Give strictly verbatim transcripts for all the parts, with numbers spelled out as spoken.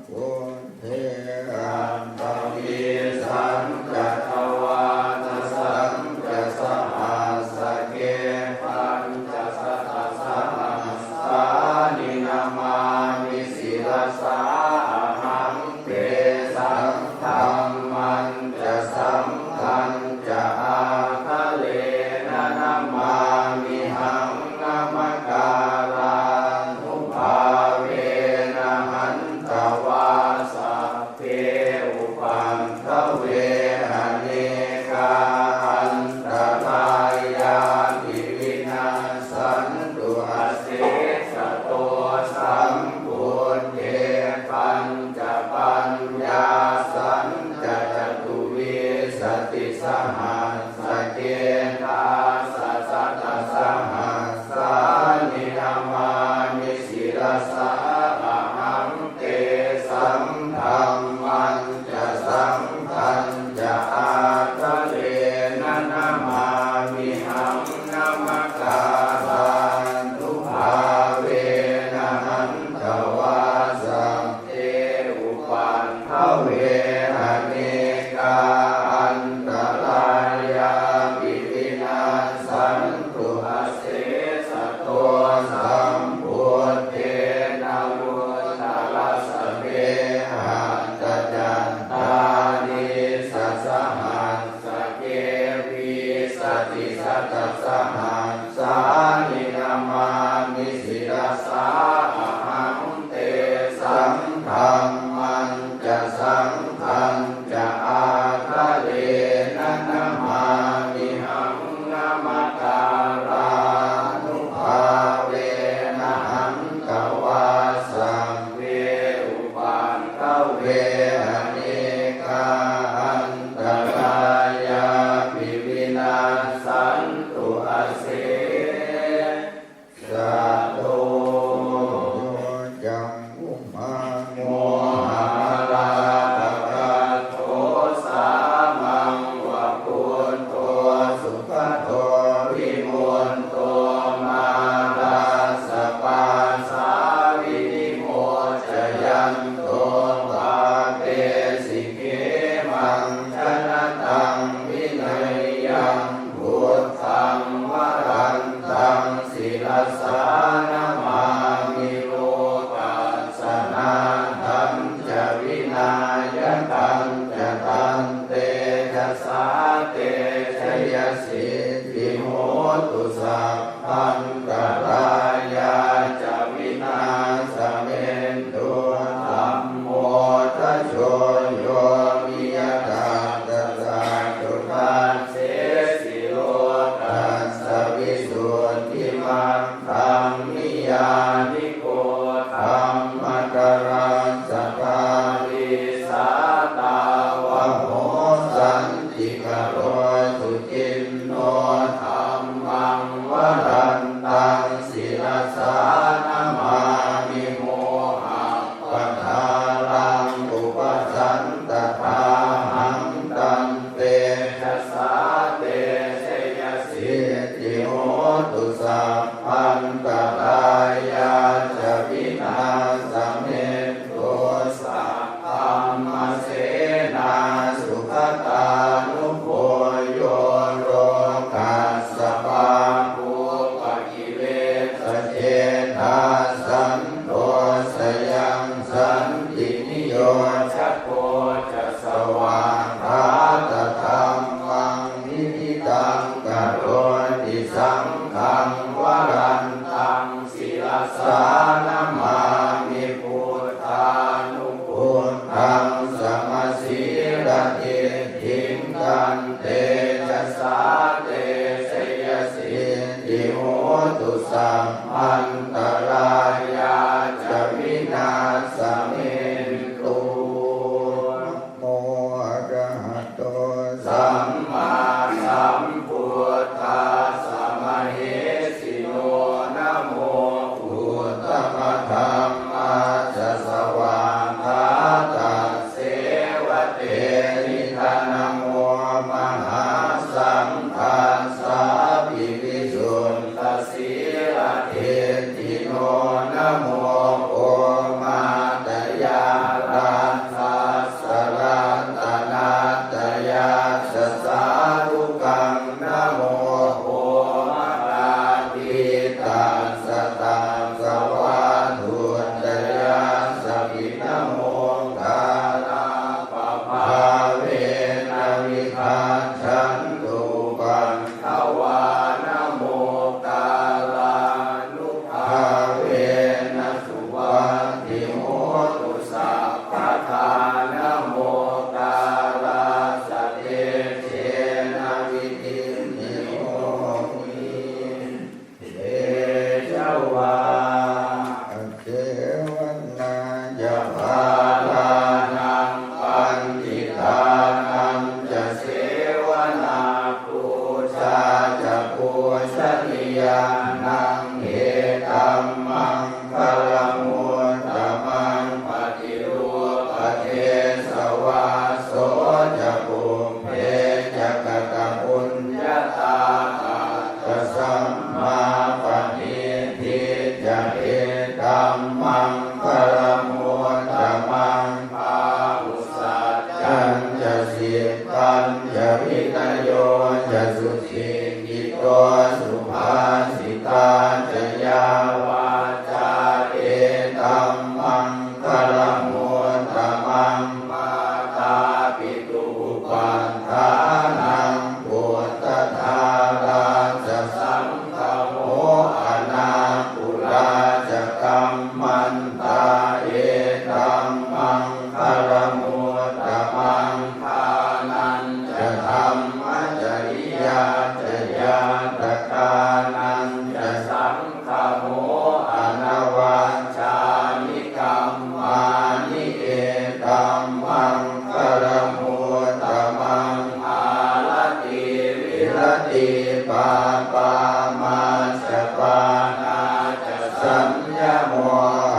Buddhe aṭṭhavīsañca dvādasañca sahassake pañcasatasahassāni namāmi sirasā ahaṃ. Tesaṃ dhammañca saṅghañca ādarena namāmihaṃ. Namakārānubhāvena hantvā sabbe upaddave anekā antarāyāpi vinassantu asesato. Sambuddhe pañcapaññāsañca catuvīsatisahassake dasasatasahassāni namāmi sirasā ahaṃ. Tesaṃ dhammañca saṅghañca ādarena namāmihaṃ. Namakārānubhāvena hantvā sabbe upaddave anekā antarāyāpi vinassantu asesato. Sambuddhe navuttarasate aṭṭhacattālīsasahassake vīsatisatasahassāni namāmi sirasā ahaṃ. Tesaṃ dhammañca saṅghañca ādarena namāmihaṃ. Namakārānubhāvena hantvā sabbe upaddave anekā antarāyāpi vinassantu ase sato. Yo cāṅkumā mohamalāpakaṭṭho sāmaṃ va buddho sugato vimutto mārassa pāsā vinimocayanto pāpesi khemaṃ janataṃ vineyyaṃ. Buddhaṃ varantaṃ sirasā namāmi lokassa nāthañca vināyakañca tantejasā te jayasiddhi hotu sabbantarāyā ca vināsamentu. Dhammo dhajo yo viya tassa satthu dassesi lokassa visuddhimaggaṃ niyyāniko dhammatarassa bālī sātāvaho santikaro suciṇṇo. Dhammaṃ varantaṃ sirasā namāmi moha padālaṃ upasantadāhaṃ tantejasā te jayasiddhi hotu sabbantarāyā ca vināsamentu. Saddhammasenā sugatānugo yo lokassa pāpūpa kilesachedā santo sayaṃ santiniyojako ca svākkhātadhammaṃ viditaṃ karoti saṅghaṃ varantaṃ sirasā namāmi buddhānubuddhaṃ samasīladiṭṭhiṃ tantejasā te jayasiddhi hotu sabbantarāyā ca vināsamentu. Namo arahato sammāsambuddhassa mahesino. Namo uttamadhammassa svākkhātassa maṅgalamuttamaṃ. Dānañca dhammacariyā ca ñātakānañca saṅgamo anavajjāni kammāni etam maṅgalamuttamaṃ. Āratī viratī pāpā majjapānā ca saññamo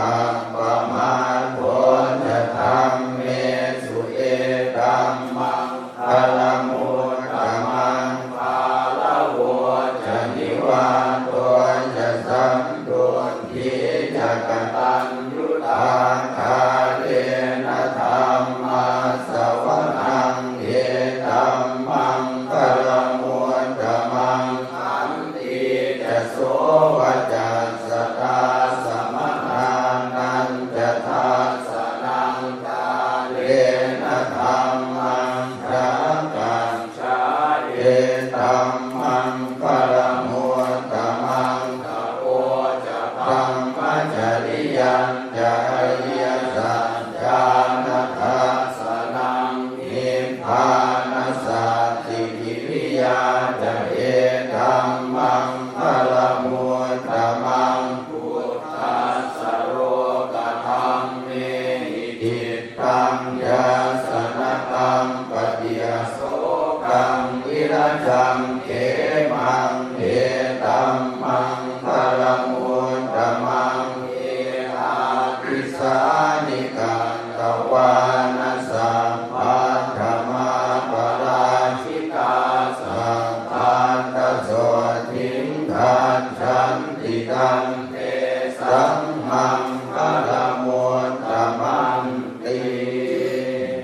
appamādo ca dhammesu etam maṅgalamuttamaṃ. Gāravo ca nivāto ca santuṭṭhī ca kataññutā kālena dhammassavanaṃ etam maṅgalamuttamaṃ. Khantī ca sovacassatā samaṇānañca dassanaṃ kālena dhammasākacchā etam maṅgalamuttamaṃ. Tapo ca brahmacariyañca ariyasaccāna dassanaṃ nibbānasacchikiriyā ca etam maṅgalamuttamaṃ. Phuṭṭhassa lokadhammehi cittaṃ yassa na kampati asokaṃ virajaṃ khemaṃ etam maṅgalamuttamaṃ. Etādisāni katvāna sabbatthamaparājitā sabbattha sotthiṃ gacchanti tan tesaṃ maṅgalamuttamanti.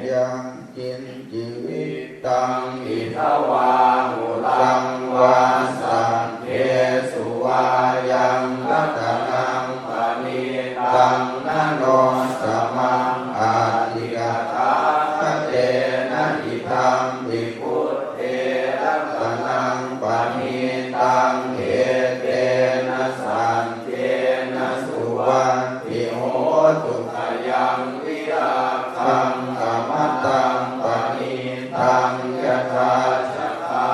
Yaṅkiñci vittaṃ idha vā huraṃ vā saggesu vā yaṃ ratanaṃ paṇītaṃ na no samaṃ atthi tathāgatena idampi buddhe ratanaṃ paṇītaṃ etena saccena suvatthi hotu. Khayaṃ virāgaṃ amataṃ paṇītaṃ yadajjhagā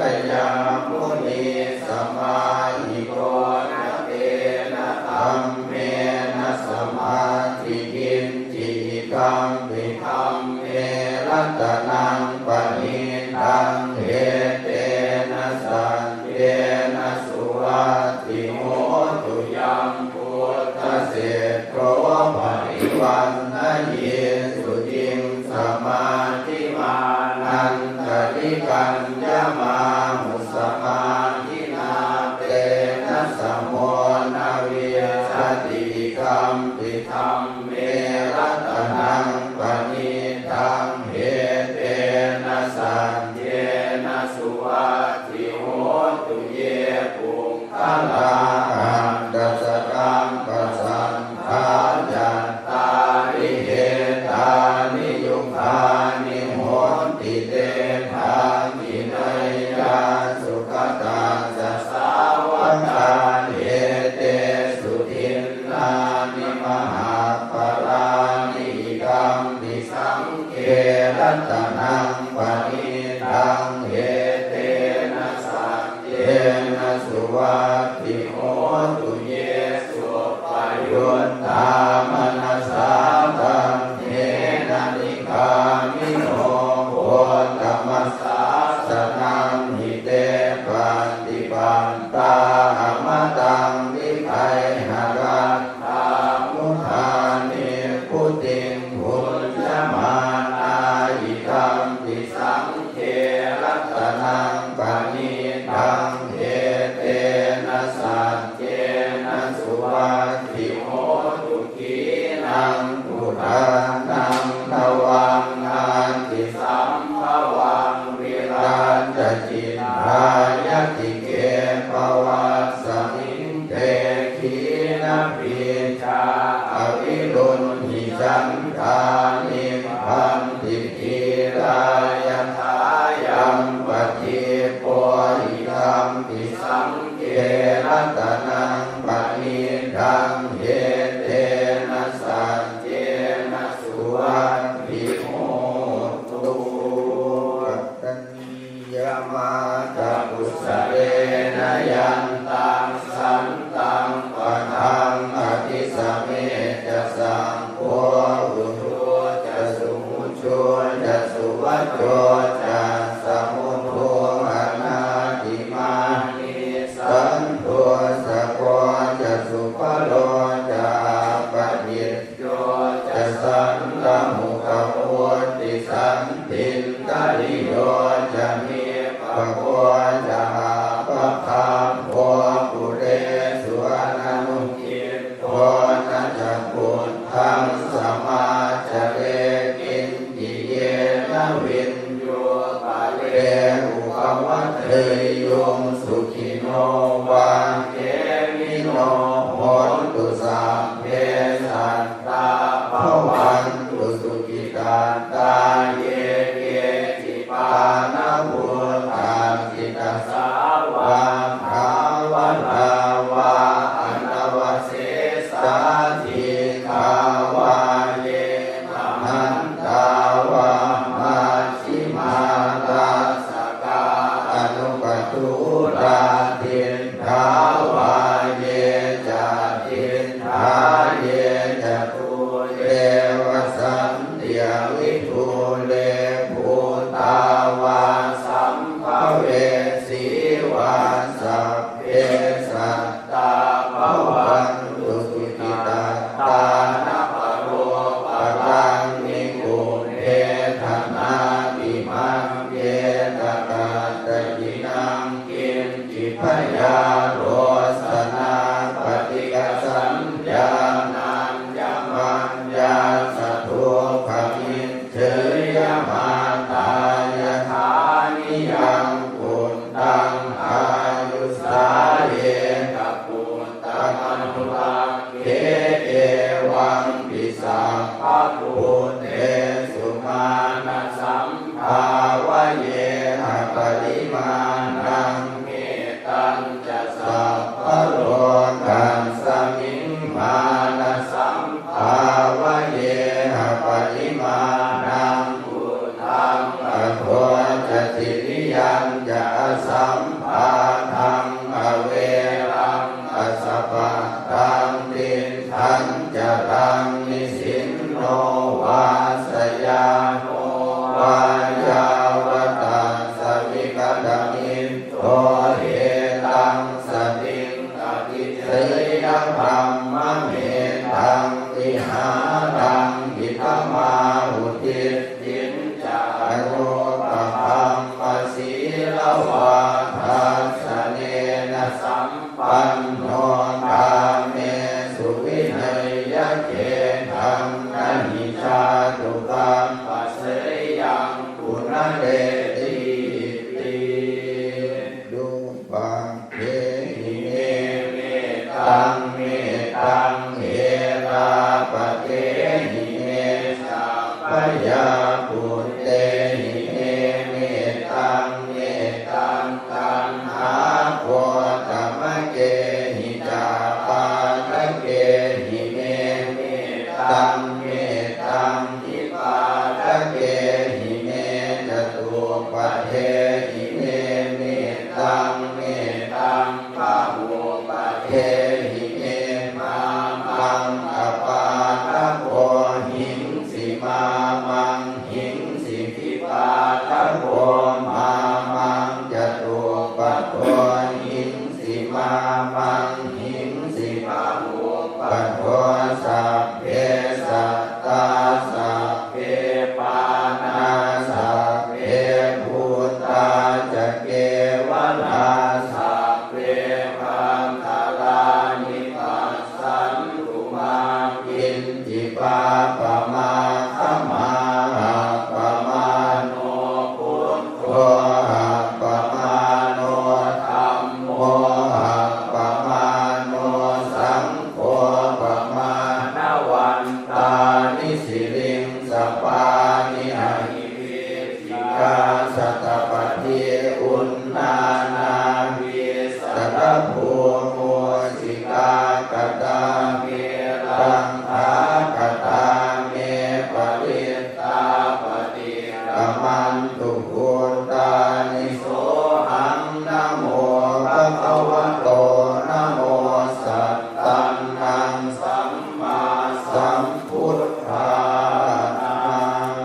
sakyamunī samāhito na tena dhammena samatthi kiñci idampi dhamme ratanaṃ paṇītaṃ etena saccena suvatthi hotu. Yam buddhaseṭṭho parivaṇṇayī suciṃ samādhimānantarikaññamāhu samādhinā tena samo na vijjati idampi dhamme ratanaṃ paṇītaṃ etena saccena suvatthi hotu. Ye puggalā aṭṭha sataṃ pasaṭṭhā cattāri etāni yugāni honti te dakkhiṇeyyā sugatassa sāvakā etesu dinnāni mahapphalāni idampi saṅghe ratanaṃ paṇītaṃ etena saccena suvatthi hotu. Ye suppayuttā manasā daḷhena nikkāmino gotamasāsanamhi te pattipattā amataṃ vigayha laddhā mudhā nibbutiṃ bhuñjamānā idampi saṅghe ratanaṃ paṇītaṃ etena saccena suvatthi hotu. Khīṇaṃ purāṇaṃ navaṃ natthi sambhavaṃ virattacittāyatike bhavasmiṃ te khīṇabījā aviruḷhichandā nibbanti dhīrā yathāyampadīpo idampi saṅghe ratanaṃ paṇītaṃ etena saccena mukhavotti santindriyo ca nipako ca appagabbho kulesu ananugiddho na ca khuddaṃ samācare kiñci yena viññū pare upavadeyyuṃ. Sukhino vā khemino hontu sabbe sattā bhavantu sukhitattā. Ye keci pāṇabhūtatthi tasā vā thāvarā vā anavasesā dīghā vā ye mahantā vā majjhimā rassakā aṇukathūlā diṭṭhā vā ye ca adiṭṭhā ye ca dūre vasanti avidūre bhūtā vā sambhavesī vā sabbe sattā bhavantu sukhitattā. Na paro paraṃ nikubbetha nātimaññetha katthaci naṃ kiñci byārosanā paṭighasaññā nāññamaññassa dukkhamiccheyya. Mātā yathā niyaṃ puttaṃ āyusā ekaputtamanurakkhe evampi sabbabhūtesu mānasam bhāvaye aparimāṇaṃ. Mettañca sabbalokasmiṃ mānasam bhāvaye aparimāṇaṃ uddhaṃ adho ca tiriyañca asambādhaṃ averaṃ asapattaṃ. Tiṭṭhañcaraṃ nisinno vā sayāno vā yāvatassa vigatamiddho etaṃ satiṃ adhiṭṭheyya brahmametaṃ vihāraṃ idhamāhu. Diṭṭhiñca anupagamma sīlavā dassanena sampanno kāmesu vineyya gedhaṃ na hi jātu gabbhaseyyaṃ punaretīti. Duppadehi me mettaṃ mettaṃ erāpadehi me sabbaya puttehi me mettaṃ mettaṃ taṇhāgotamakehi ca pālakehi me mettaṃ mettaṃ dipālakehi me catuppadehi me mettaṃ mettaṃ bahuppadehi me mā maṃ apālako hiṃsi mā maṃ hiṃsi dipālako mā maṃ catuppado hiṃsi mā maṃ hiṃsi bahuppado. Sabbe sattā sabbe pāṇā sabbe bhūtā ca kevalā sabbe bhaṇḍarāni passantu mā kiñci pāpamāgamā. Appamāṇo buddho appamāṇo dhammo appamāṇo saṅgho pamāṇavantāni siriṃsapāni ahi vicchikā satapadī uṇṇānābhī sarabū mūsikā katā me rakkhā katā me parittā paṭikkamantu bhūtāni. Sohaṃ namo bhagavato namo sattannaṃ sammāsambuddhānaṃ.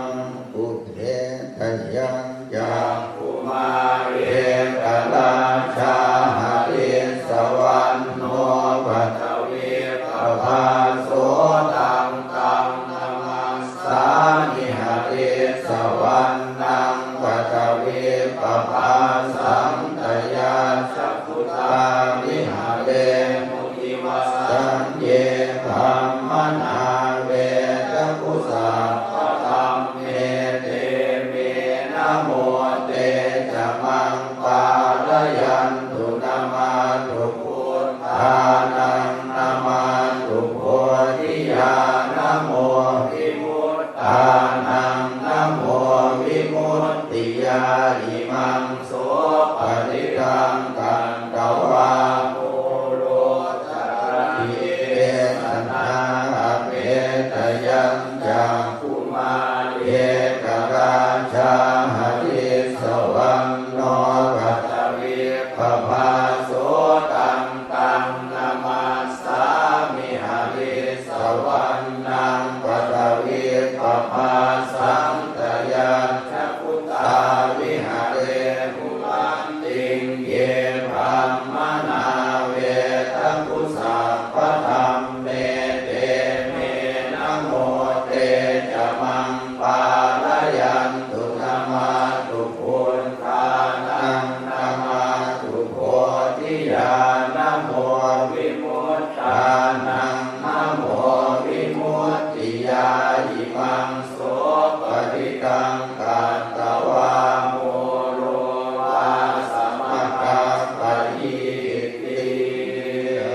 ṭhānaṃ namo vimuttiyā. Imaṃ so parittaṃ katvā mūḷho carāhi desanā. Apetayañcakkhumā ekarājā harissavaṇṇo paṭhavippabhāso. Taṃ taṃ namassāmi harissavaṇṇaṃ paṭhavippabhāsaṃ. Tayajja guttā viharemu rattiṃ. Ye brāhmaṇā vedagu sabbadhamme, te me namo te ca maṃ pālayantu. Namatthu buddhānaṃ namatthu bodhiyā, namo vimuttānaṃ namo vimuttiyā. Imaṃ so parittaṃ katvā mūḷho vāsamakappatīti.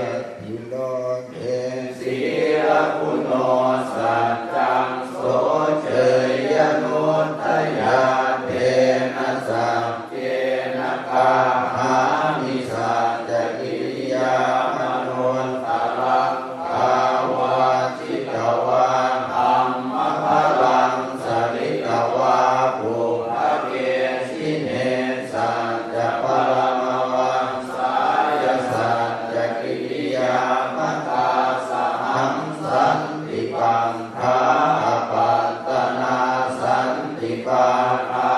Atthi lobhe sīlaguṇo saccaṃ soceyyanuddayā. Tena saccena kāhāmi saccakiriyamanuttaraṃ. Āvajjitvā dhammabalaṃ saritvā pubbake jine saccabalamavassāya saccakiriyamatā sahaṃ. Santi paṅ dhā apattanā santi pādā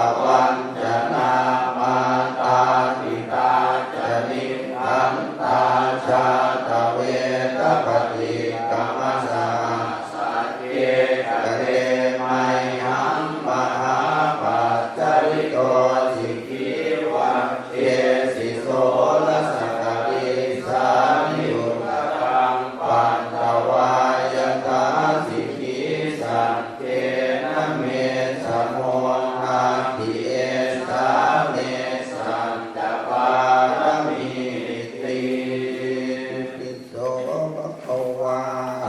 avañcanā mātā pitā ca nikkhantā jātaveda paṭikkama. Saha sacce kale mayhaṃ mahāpajjalito sikhī vajjesi soḷasa karīsāni udaraṃ patvā yathā sikhī sac cena me samo natthi esā me saccapāramīti. Itipi so bhagavā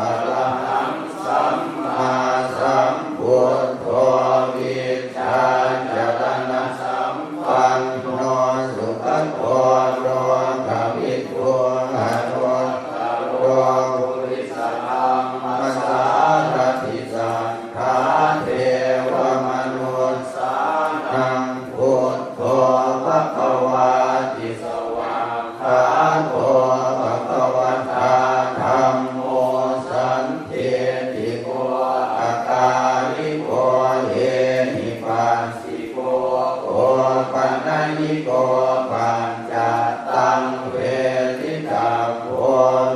arahaṃ sammāsambuddho vijjācaraṇasampanno sugato lokavidū anuttaro purisadammasārathi satthā devamanussānaṃ buddho bhagavāti. Svākkhāto bhagavatā dhammo sandiṭṭhiko akāliko ehipassiko opanayiko paccattaṃ veditabbo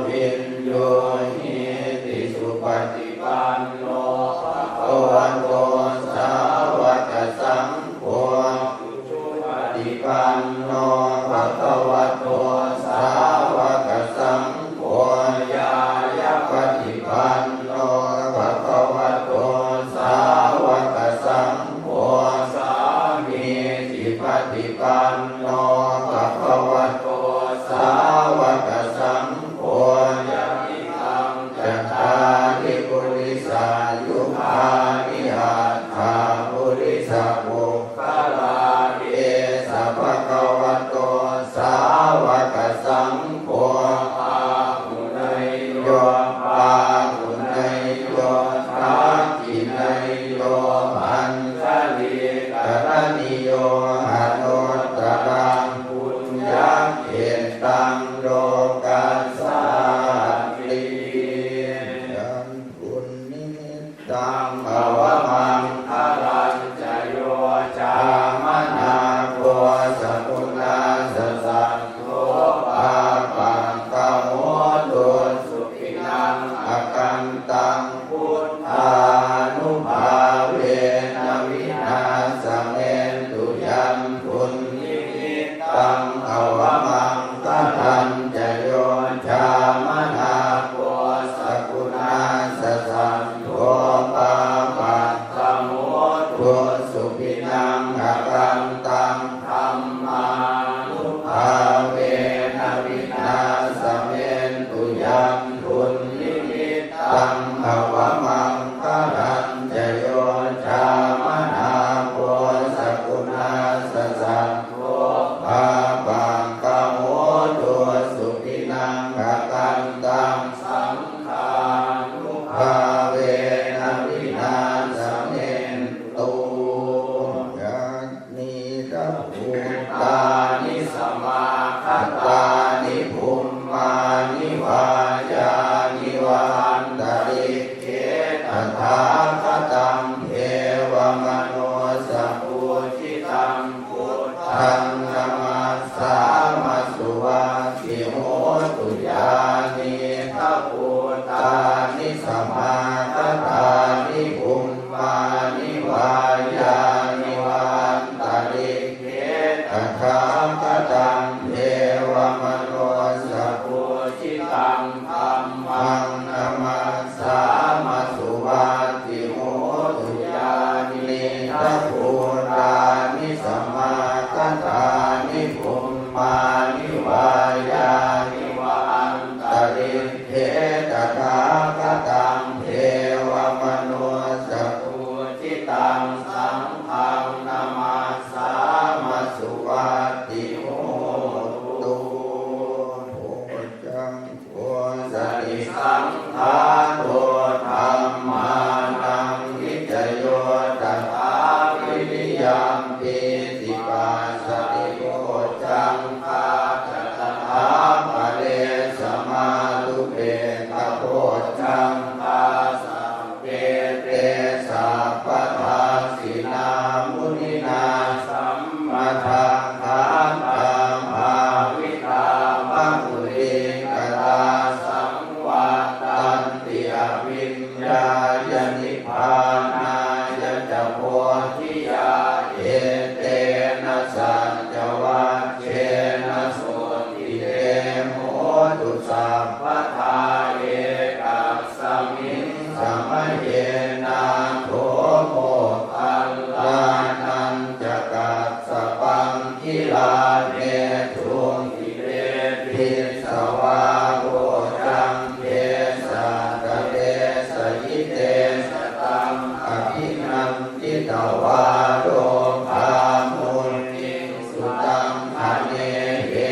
viññūhīti. Supaṭipanno bhagavato Bhūtāni samāgatāni bhummāni vā yāni va antalikkhe tathāgataṃ devamanussapūjitaṃ saṅghaṃ namassāma suvatthi hotu. Bojjhaṅ go satisaṅkhāto dhammānaṃ vicayo tathā viriyampīti passaddhi bojjhaṅgā ca tathāpare samādhupekkhabojjhaṅgā sabbe te sabbadassinā muninā sammadakkhātā bhāvitā bahulīkatā saṃvattanti abhiññāya nibbānāya ca bodhiyā. Etena saccavajjena sotthi te hotu sabbadā. Ekasmiṃ samaye nātho moggallānañca kassapaṃ gilāne dukkhite disvā bojjhaṅge satta desayi. Te ca taṃ abhinanditvā rogā mucciṃsu taṅkhaṇe.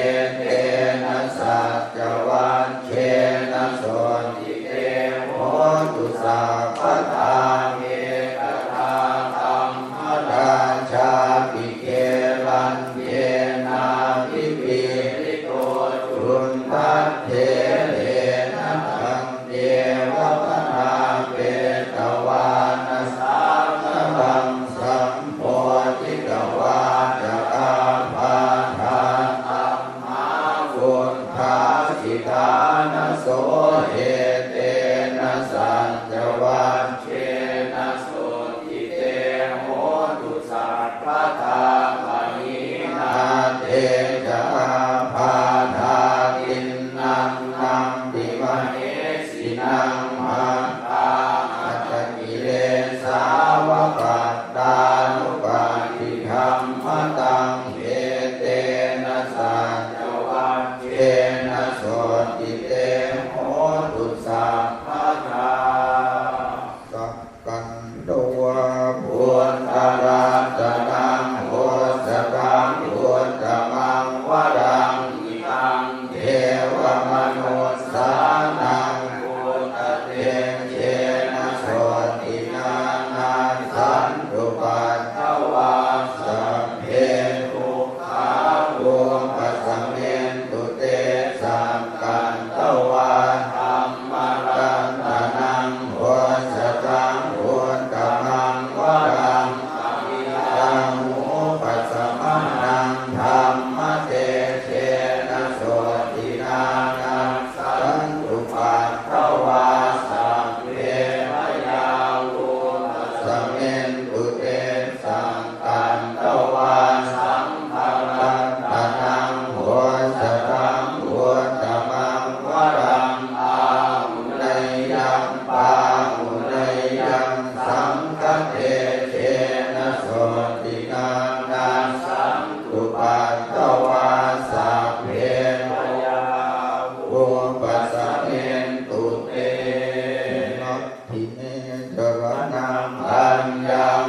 Etena saccavajjena sotthi te hotu sabbadā. Ekadā dhammarājāpi gelaññenābhipīḷito cundattherena taññeva bhaṇāpetvāna sādaraṃ sammoditvā ca ābādhā tamhā vuṭṭhāsi ṭhānaso. Etena saccavajjena sotthi te hotu sabbadā. Pahīnā te ca ābādhā tiṇṇannampi mahesinaṃ maggāhatakilesāva pattānuppattidhammataṃ. Etena saccavajjena sotthi te hotu sabbadā. Sakkanto vā buddharatanaṃ osathaṃ uttamaṃ varaṃ hitaṃ devamanussānaṃ buddhatejena sotthinā nassantu patvā sabbe dukkhā vūpasamentu te. Sakkanto vā dhammaratanaṃ osathaṃ uttamaṃ varaṃ abyāpūpasamanaṃ dhammatejena sotthinā nassantu patvā sabbe bhayā vūpasamentu te. Sakkanto vā saṅgharatanaṃ osathaṃ uttamaṃ varaṃ āhuneyyaṃ pāhuneyyaṃ saṅghatejena sotthinā nassantu patvā sabbe bhayā vūpasamentu te. Natthi me saraṇaṃ aññaṃ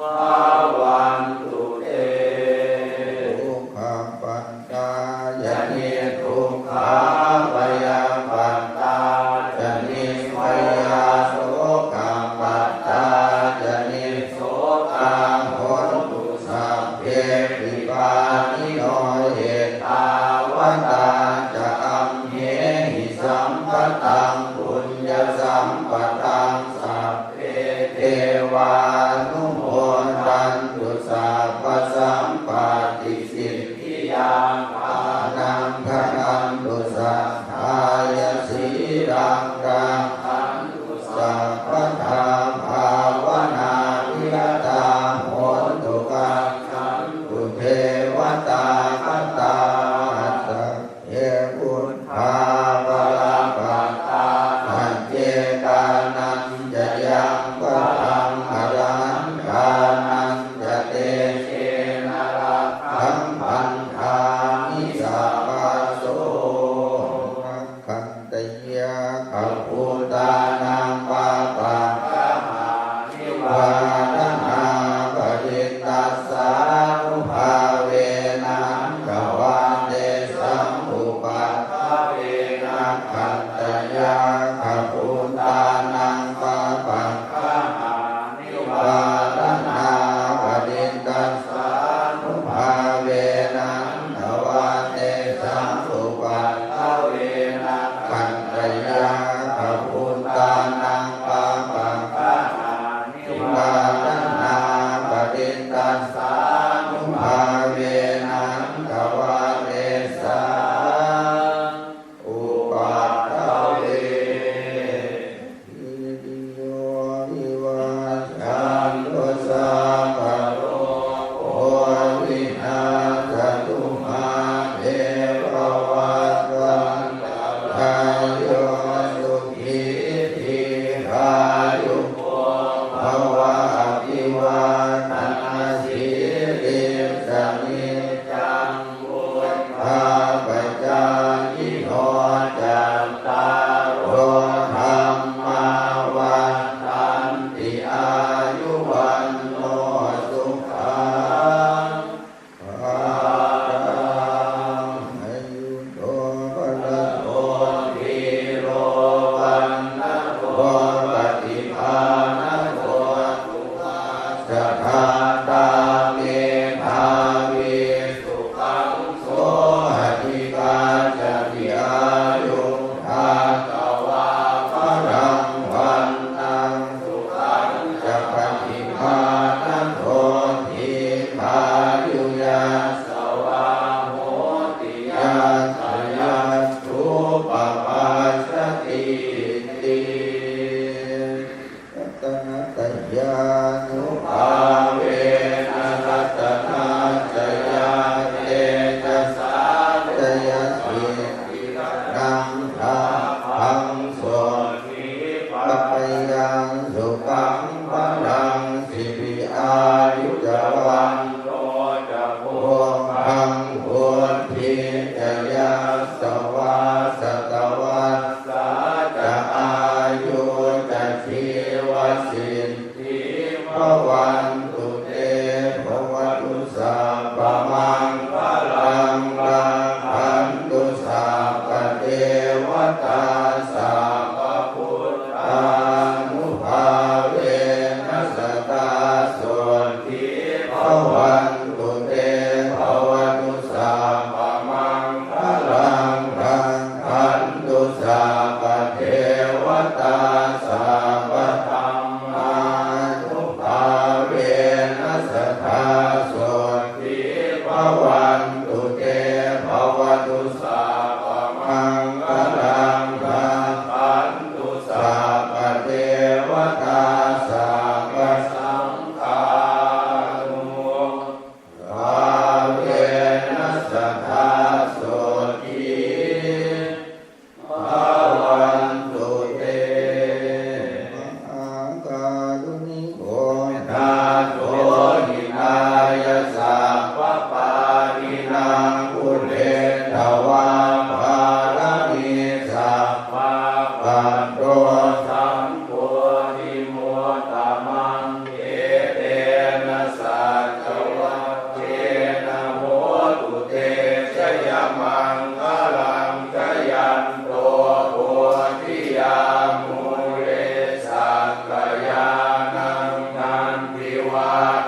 bhavantu te. Dukkhappattā ca niddukkhā, bhayappattā ca nibbhayā, sokappattā ca nissokā hontu sabbepi pāṇino. Ettāvatā ca amhehi sambhataṃ puññasampadaṃ sabbe devānumodantu sabbasampattisiddhiyā. Dānaṃ dadantu saddhāya, sīlaṃ rakkhantu sabbadā, bhāvanābhiratā hontu, gacchantu devatāgatā. Ye buddhā balappattā, paccekānañca yaṃ balaṃ, arahantānañca tejena, rakkhaṃ bandhāmi sabbaso. Rakkhantayakkhabhūtānaṃ, pāpaggahanivāraṇā, parittassānubhāvena, hantvā tesaṃ upaddave. Rakkhantayakkhabhūtānaṃ, pāpaggahanivāraṇā, parittassānubhāvena, hantvā tesaṃ upaddave. Rakkhantayakkhabhūtānaṃ, pāpaggahanivāraṇā, parittassānubhāvena, hantvā tesaṃ upaddave. Sabbītiyo vivajjantu, sabbarogo vinassatu, mā te bhavatvantarāyo, sukhī dīghāyuko bhava. Abhivādanasīlissa niccaṃ vuḍḍhāpacāyino, cattāro dhammā vaḍḍhanti, āyu vaṇṇo sukhaṃ balaṃ. Āyudo balado dhīro, vaṇṇado paṭibhāṇado, sukhassa dātā medhāvī, sukhaṃ so adhigacchati. Āyuṃ datvā balaṃ vaṇṇaṃ, sukhañca paṭibhāṇado, dīghāyu yasavā hoti, yattha yatthūpapajjatīti. Ratanattayānubhāve vā